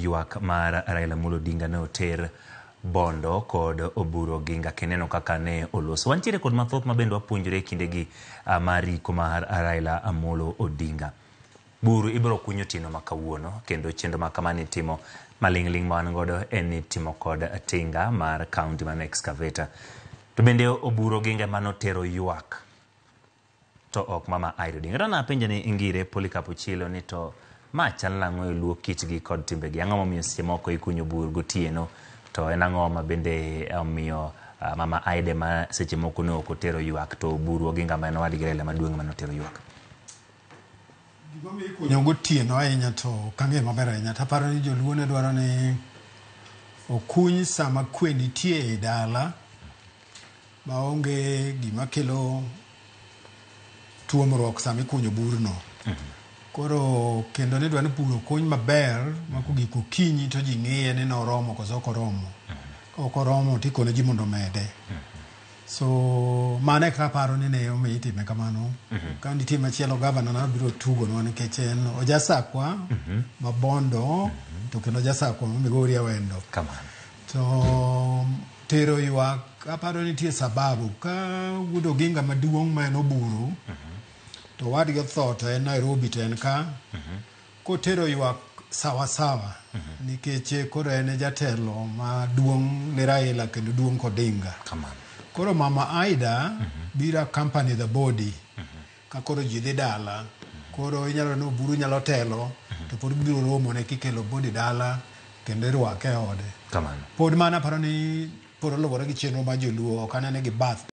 ywak mar Raila Amolo Odinga ne oter Bondo kod Oburu Oginga kineno kaka ne oloso. Wantiere kod mathoth ma bende wapuonjore e kindegi mar iko mar Raila Amolo Odinga. Bur ibiro kuny otieno ma kawuono kendo chenro ma kamani itimo maling'ling' ma wan godo en ni itimo kod tinga mar county mano excavator. To bende Oburu Oginga ema notero ywak to ok mama Ida Odinga. To napenjo ni Ngire Polycarp Ochilo ni to ma chal nang'o e luo kitgi kod timbegi? Ang'o momiyo seche moko ikunyo bur gotieno to en ang'o ma bende omiyo mama Ida ma seche moko ne ok otero ywak to Oburu Oginga ma en owadgi Raila maduong' ema notero ywak? Gimomiyo ikunyo gotieno ahinya to ok ang'eyo maber ahinya to aparo ni joluo ne dwaro ni okuny sama kwe nitie e dala maonge gima kelo tuomruok sama ikunyo burno. Koro kendo ne dwa ni bur okuny maber ma kogik okinyi to ji ng'iye ni noromo koso ok oromo. Ka ok oromo to ikone ji mondo omede. So mano e kaka aparo ni ne omiyo itime kamano. Ka nitie machielo gavana na biro tugonwa nikech en ojasakwa ma Bondo to kendo ojasakwa ma Migori Awendo. Kamano. To tero ywak aparo ni nitie sababu ka wuod Oginga maduong' ma en Oburu to owadgi otho to en Nairobi to en ka kotero ywak sawa sawa nikech koro en e jatelo maduong' ne Raila kendo duong' kodinga. Kamano. Koro mama Aida biro accompany the body ka koro ji dhi dala. Koro inyalo ni Oburu nyalo telo to pod gibiro romo ne kikelo body dala kendo irwake e ode. Kamano. Pod mano aparo ni pod oluwore gi chenro mar joluo ok anene gi bath.